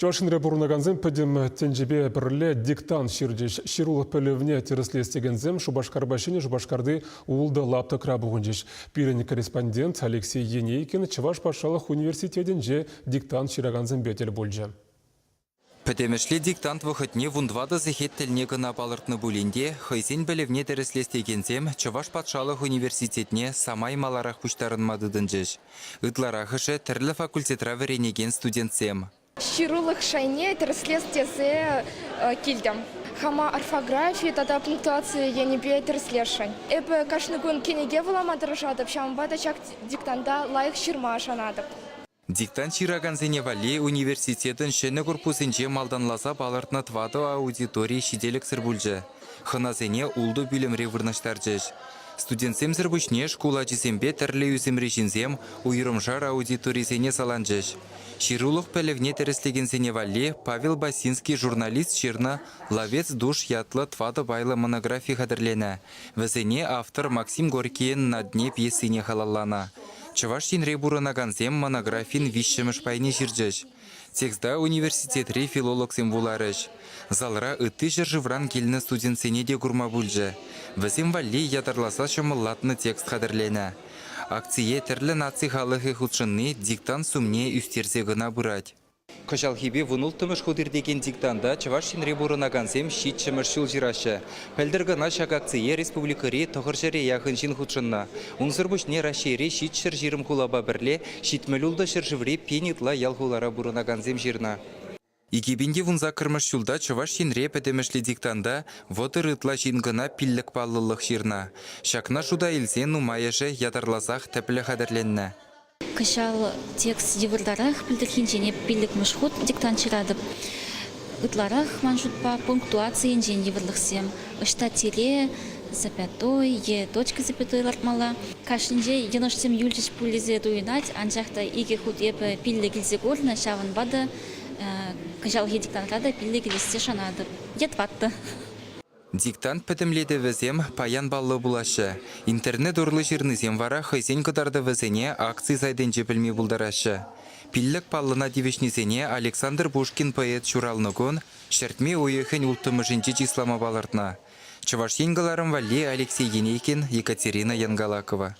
Чӑваш Енре пурӑнакансем пӗтӗм тӗнчепе пӗрле диктант ҫырчӗҫ. Ҫырулӑх пӗлӗвне тӗрӗслес текенсем Шупашкарпа Ҫӗнӗ Шупашкарти ултӑ лаптӑкра пухӑнчӗҫ. Пирӗн корреспондент Алексей Енейкин Чӑваш патшалӑх университетӗнче диктант ҫыракансемпе тӗл пулчӗ. Пӗтӗмӗшле диктант вӑхӑтне вунтӑватӑ сехет тӗлне кӑна палӑртнӑ пулин те хӑйсен пӗлӗвне тӗрӗслес текенсем Чӑваш патшалӑх университетне самай маларах пуҫтарӑнма тытӑнчӗҫ. Ытларахӑшӗ тӗрлӗ факультетра вӗренекен студентсем. Ҫырулӑх шайне тӗрӗслес тесе килтӗм. Хама орфографи тата пунктуаци енӗпе тӗрӗслесшӗн. Эпӗ кашни кун кӗнеке вулама тӑрӑшатӑп, ҫавӑнпа та ҫак диктанта лайӑх ҫырма шанатӑп. Диктант ҫыракансене валли университетӑн ҫӗнӗ корпусӗнче малтанласа палӑртнӑ тӑватӑ аудитори ҫителӗксӗр пулчӗ. Хӑнасене ултӑ пӳлӗмре вырнаҫтарчӗҫ. Студентсемсӗр пуҫне шкул ачисемпе тӗрлӗ ӳсӗмри ҫынсем уйрӑмшар аудиторисене саланчӗҫ. Ҫырулӑх пӗлӗвне тӗрӗслекенсене валли Павел Басинский журналист ҫырнӑ «Ловец душ» ятлӑ тӑватӑ пайлӑ монографи хатӗрленӗ. Вӗсене автор Максим Горькийӗн «На дне» пьесине халалланӑ. Чӑваш Енре пурӑнакансем монографин виҫҫӗмӗш пайне ҫырчӗҫ. Текста университетри филологсем вуларӗҫ. Залра ытти ҫӗршывран килнӗ студентсене те курма пулчӗ. Вӗсем валли ятарласа ҫӑмӑллатнӑ текст хатӗрленӗ. Акцие тӗрлӗ наци халӑхӗ хутшӑнни диктант сумне ӳстерсе кӑна пырать. Кӑҫалхипе вунулттӑмӗш хут иртекен диктанта Чӑваш Енре пурӑнакансем ҫиччӗмӗш ҫул ҫыраҫҫӗ. Пӗлтӗр кӑна ҫак акцие республикӑри 900-е яхӑн ҫын хутшӑннӑ. Унсӑр пуҫне Раҫҫейри 720 хулапа пӗрле 76 ҫӗршыври пин ытла ял-хулара пурӑнакансем ҫырнӑ. 2018-мӗш ҫулта Чӑваш Енре пӗтӗмӗшле диктанта 30 ытла ҫын кӑна пиллӗк паллӑлӑх ҫырнӑ. Ҫакна шута илсе нумайӑшӗ ятарласах тӗплӗ хатӗрленнӗ. Кӑҫал текст йывӑртарах, пӗлтӗрхинчен эп пиллӗкмӗш хут диктант ҫыратӑп. Ытларах, ман шутпа, пунктуаци енчен йывӑрлӑхсем. Ӑҫта тире, запятой е точка запятой лартмалла. Кашнинче йӑнӑшсем юлчӗҫ пуль тесе туйӑнать, анчах та икӗ хут эпӗ пиллӗк илсе курнӑ, ҫавӑнпа та кӑҫалхи диктантра та пиллӗк илессе шанатӑп. Е тӑваттӑ. Диктант пӗтӗмлетӗвӗсем паян паллӑ пулаҫҫӗ. Интернет урлӑ ҫырнисем вара хӑйсен кӑтартӑвӗсене акци сайтӗнче пӗлме пултараҫҫӗ. Пиллӗк паллӑна тивӗҫнисене Александр Пушкин поэт ҫуралнӑ кун ҫӗртме уйӑхӗн улттӑмӗшӗнче чыслама палӑртнӑ. Чӑваш Ен кӑларӑм валли Алексей Енейкин, Екатерина Янгалакова.